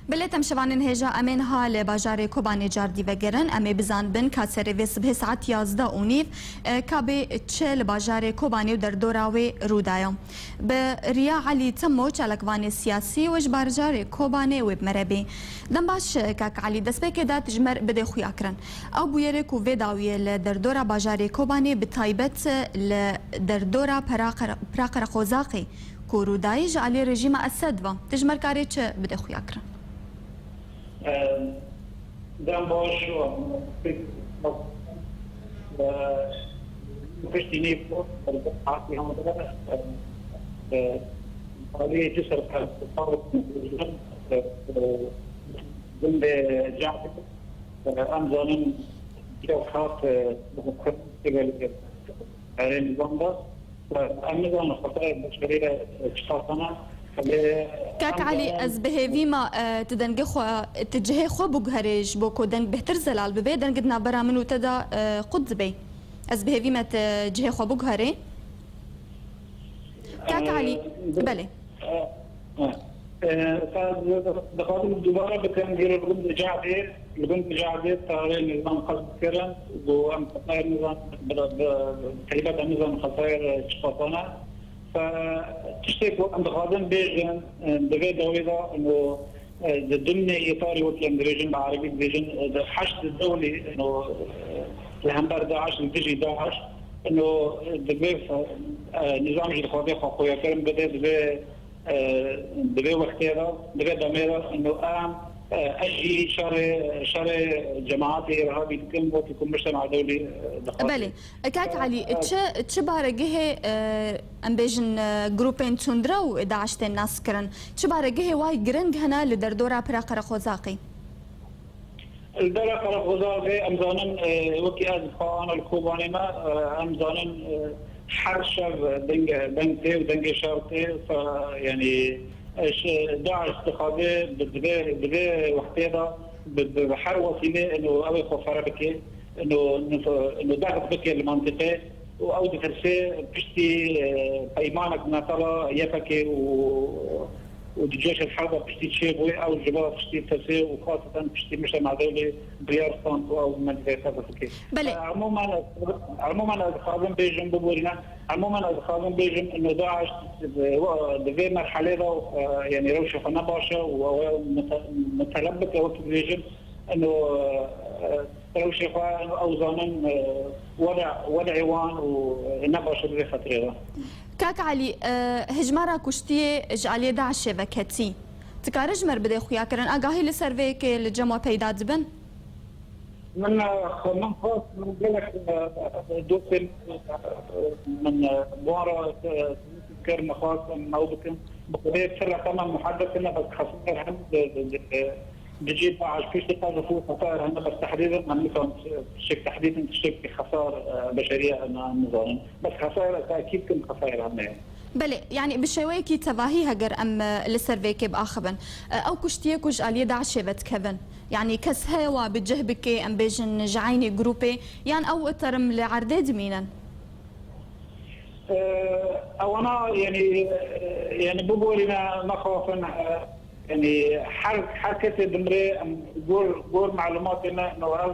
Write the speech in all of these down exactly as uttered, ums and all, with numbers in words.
Bilê temşevanên hêja, em ên ha li bajarê Kobanê cardî vegerin. Em ê bizanbin ka serê vê sibhê saet yazdeh û nîv, e, ka bê çi li bajarê Kobanê û derdora wê rû daya. Bi riya Elî Timo, çalakvanê siyasî û ji bajarê Kobanê wê bi me re bê. Dem baş, e, kak Elî, destpêkê de tu ji me re bidê xuya kirin. Ew bûyerê ku vê dawiyê li derdora bajarê Kobanê, bi taybet li derdora Pera Qere-, Pira Qereqozaqê ku rûdayî ji alî rejîma Esed ve. Tu ji me re karê çi bidê xuya kirin? Em, dem baş û, e, piştî nîv, e, e, aliyê ci ser, e, gundê Cahil, e, em zanin cewhat, e, erê nizam da. Em nizanin xwesayê beşerî re çiqas hene. Lê Kak em Elî, zanin ez bi hêvî me, e, tu dengê xwe, tu cihê xwe biguherê, ji bo ku deng bêhtir zelal bibe, deng di navbera min û te de, e, qut dibe. Ez bi hêvî me tu cihê xwe biguherê. Kak Elî, belê. Dixwazim dubare bikim, gelo li gund Cehbê, li gund Cehbê tarê nizam qesd kirin, ku em xesayê nizam, bi, bi, bi, taybet em nizam xesayê çiqasane. Fe, tiştê ku em dixwazin bêjin, e, di vê dawî de, û, e, di dimnê îtarî, wekî em dibêjin, bi erebî dibêjin, e, di heşt dewlî, û, e, li hember DAIŞ, li dijî DAIŞ, û, e, di vê, e, nizam jî dixwaze xwe xuyakirin bide, di vê, e, di vê wextê de, di vê demê de, û em, e, ez jî şerê, şerê cemaetê îrhabî dikim, wekî ku Mujtema Dewlî, e, dixwaze. Belê. E, kak Elî, çi, çi baregihê, e, em bêjin, e, grûpên tundre û DAIŞ tên naskirin? Çi baregihê way giring hene li derdora Pira Qereqozaqê? Li dera Qereqozaqê em zanin, e, wekî ez xwe ana li Kobanê me, e, em zanin, e, her şev deng, deng tê û dengê şer tê. Fe, yanî, e, ş-, DAIŞ dixwaze bi, di vê, di vê wextê de bi, bi, bi her wesîlê, ino, ew ê xwe fere bike. Ino, ino, ino daxit bike li mentiqê û ew ditirse piştî, e, peymanek mesela Y P G û, û di cêşê herba piştî çêbûyê, ew ji bo piştî tirsê û xaseten piştî Mujtema Dewlî biryar stand û ew mentiqê qedex bike. Belê. E, emûmen ez, emûmen ez dixwazim bêjim, biborîne, emûmen ez dixwazim bêjim, ino DAIŞ, e, di vê merhelê de, e, yanî rewşê xwe ne baş e û ew ê mute-, muteleb bike, wekî dibêjin, ino, e, rewşê xwe, ino ew zanin, e, wede-, wedê wan û, e, ne baş e di vê fetrê de. Kak Elî, e, hejmara kuştiyê ji aliyê DAIŞê ve ketî. Tu kare ji me re bidê xuyakirin, agahî li ser vê yekê li cem we peyda dibin? Min, e, min xwest, min gelek, e, dostên, e, min, e, bi wan re, e, kir, min xwest em ew bikin. Bi xwedê ti reqema muhedde kirine, bes xesayir hene di, di, di, di cî DAIŞ piştî qezf û xesayir hene, bes tehdîd in, em nikan tiştek tehdîd in, tiştek xesar, e, beşerî ye, em nizanin. Bes xesayir ez tekîd kim xesayir hene. Belê, yanî bi şêweyekî tevahî heger em, e, li ser vê yekê biaxivin. E, ew kuştiyê ku ji aliyê DAIŞê vedikevin. Yanî kes heye wa bi cih bike, em bêjin ji eynî grûpê, yan ew terim li erdê dimînin? Eee, ewana, yanî, eee, yanî biborîne, nexafin, eee, yanî her, her kesê dimrê, em gor, gor malumatê me, no ev,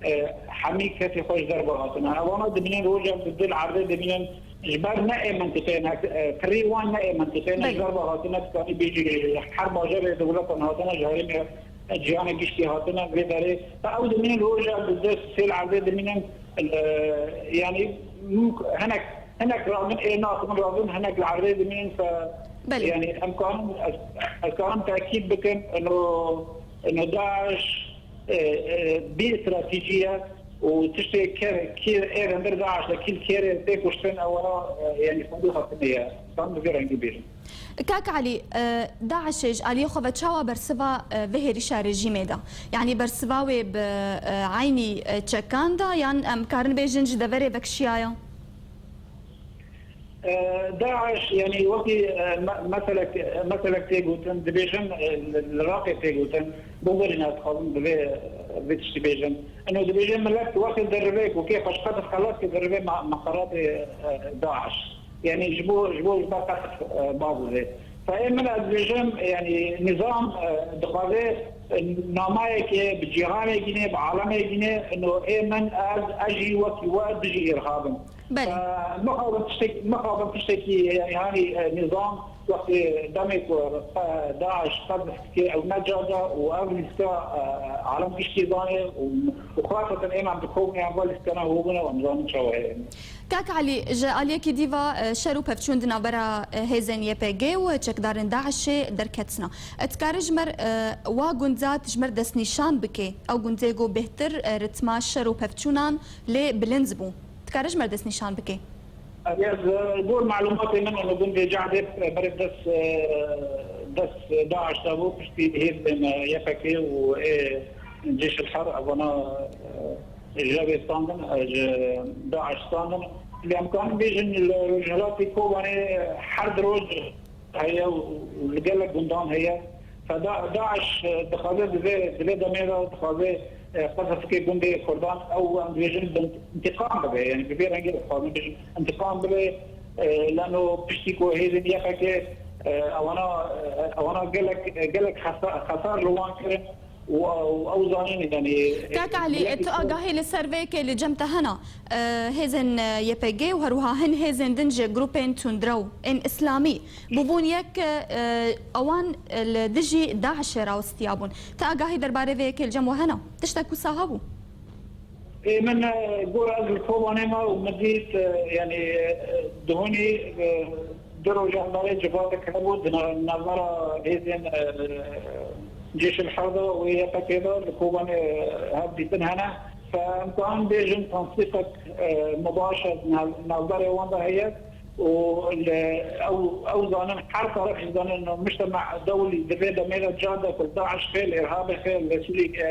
eee, hemî kesê xwe ji derve hatine. Ewana dimînin roja bi dil erdê dimînin, ji ber ne ê mentiqê ne, eee, pirî wan ne ê mentiqê ne, ji Belê. derve hatine, dikanî bêjî her bajarê dewletan hatine, ji herêmê Cihanê giştî hatine vê derê. Ew dimînin roja bi dest sêl erdê dimînin, e, yanî mimk-, hinek, hinek rabin ê naxibin rabin, hinek li erdê dimînin. Fe, Belê. yanî em kanin, ez, ez kanim tekîd bikim, ino, ino DAIŞ, e, e, bê stratejî ye û tiştê ke-, kê ê hundir DAIŞ de kîl kêrê tê kuştin, ew, e, yanî xwendî xwe tune ye. Kanim bi vê rengî bêjim. Kak Elî, e, DAIŞê ji aliyê xwe ve çawa bersiva, e, vê hêrîşa rejîmê da? Yanî bersiva wê bi, e, eynî, e, çekan da yan em karin bêjin ji deverê vekişiyaya? E, DAIŞ, yanî wekî, e, me-, meselek, meselek tê gotin, dibêjin, e, li, li Raqê tê gotin, biborîne ez dixwazim bi vê, vê tiştî bêjim. Ino dibêje milet wextê derivê ku kê xwe ji qedf xelas ke derivê me-, meqeratê, e, DAIŞ. Yanî ji bo, ji bo ji ber qedf, e, bavê. Fe ê min ez dibêjim, yanî nîzam, e, dixwaze, e, namayekê bi cîhanê gîne, bi alemê gîne, ino ê min ez, ez jî wekî we dijî îrhab im. Belê. Fe mixabin tiştek-, mixabin tiştekî, yanî hanî, e, nîzam wextê demê ku, e, DAIŞ qezf dike, ew ne cade û ev lîste, e, alem giştî zanê û, û xasetin ê min bi komê em ve lîstena hûbûne û em zanin çawa heye. Kak Elî, ji aliyekî dî ve, e, şer û pevçûn di navbera, e, hêzên Y P G û çekdarên DAIŞê derketina. E, dikare ji me re, e, wa gund de ji me re destnîşan bike? Ew gundê ku bêhtir, e, ritma şer û pevçûnan lê bilind bû. Dikare ji me re destnîşan bike? Ez, e, gor malûmatê min, û gundê Cehdê, e, berê dest, e, dest DAIŞ de bû, piştî hêzên, e, Y P G û, e, Cêş el Her, evana, e, ji wê standin, e, ji DAIŞ standin. Lê em karin bêjin li rojhilatê Kobanê, e, her di roj heye û li gelek gundan heye. Fe Da-, DAIŞ, e, dixwaze di vê, di vê demê de dixwaze, e, qezefike gundê Kurdan, ew em dibêjin bi întiqam bibe, yanî bi vê rengê dixwazin bêjin întiqam bibe. E, leno piştî ku hêzên Y P G, e, ewana, e, ewana gelek, gelek xesa-, xesar li wan kirin. û, û ew zanîn, yanî, Kak Elî, gelekî tu agahî li ser vê yekê li cem te hena? E, hêzên, e, Y P G û her wiha hin hêzên din ji grûpên tundrew ên îslamî bûbûn yek, e, ewan, e, li dijî DAIŞê rawistiya bûn. Tu agahî derbarê vê yekê li cem we hena? Tiştek wisa hebû? Ê, min, e, gor ez li Kobanê me û min dît, e, yanî, e, dihunî, e, du roja berê civakek hebû di na-, navbera hêzên, e, Cêşil Herda û Y P G de li Kobanê, e, hev dîtin hene. Fe em karin bêjin tensîqek, e, mubaşer nav-, navberê wan de heye û li ew, ew zanin her taraf jî zanin mujtema dewlî di vê demê de cade ku DAIŞ xêl, îrhabê xêl li Sûrî, e,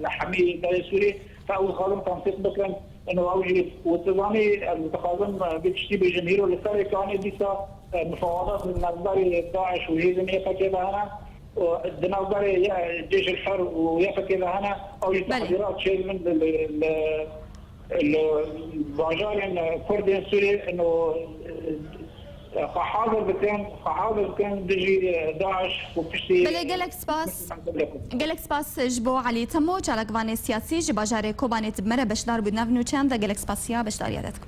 li hemî derê Sûrî. Fe ew dixwazin tensîq bikin. Ino ew jî, û tu zanî, ez dixwazim, e, vê tiştî bêjim. Hîro li serê kanê dîsa, e, mifawadat li navberê DAIŞ û hêzên Y P G de hene. Û di navberê ye, Cêşil Her û Y P G de hene. Ew jî Belê. Tehdîrat çêdibin li, li, li, li bajarên, e, Kurdên Sûrî, ino, e, xwe hazir dikin, xwe hazir dikin dijî, e, DAIŞ û piştî Belê, gelek spas. Gelek spas ji bo Elî Temo, çalakvanê siyasî ji bajarê Kobanê, tu bi me re beşdar bû di nav nûçeyan de. Gelek spasiya beşdariya te dikim.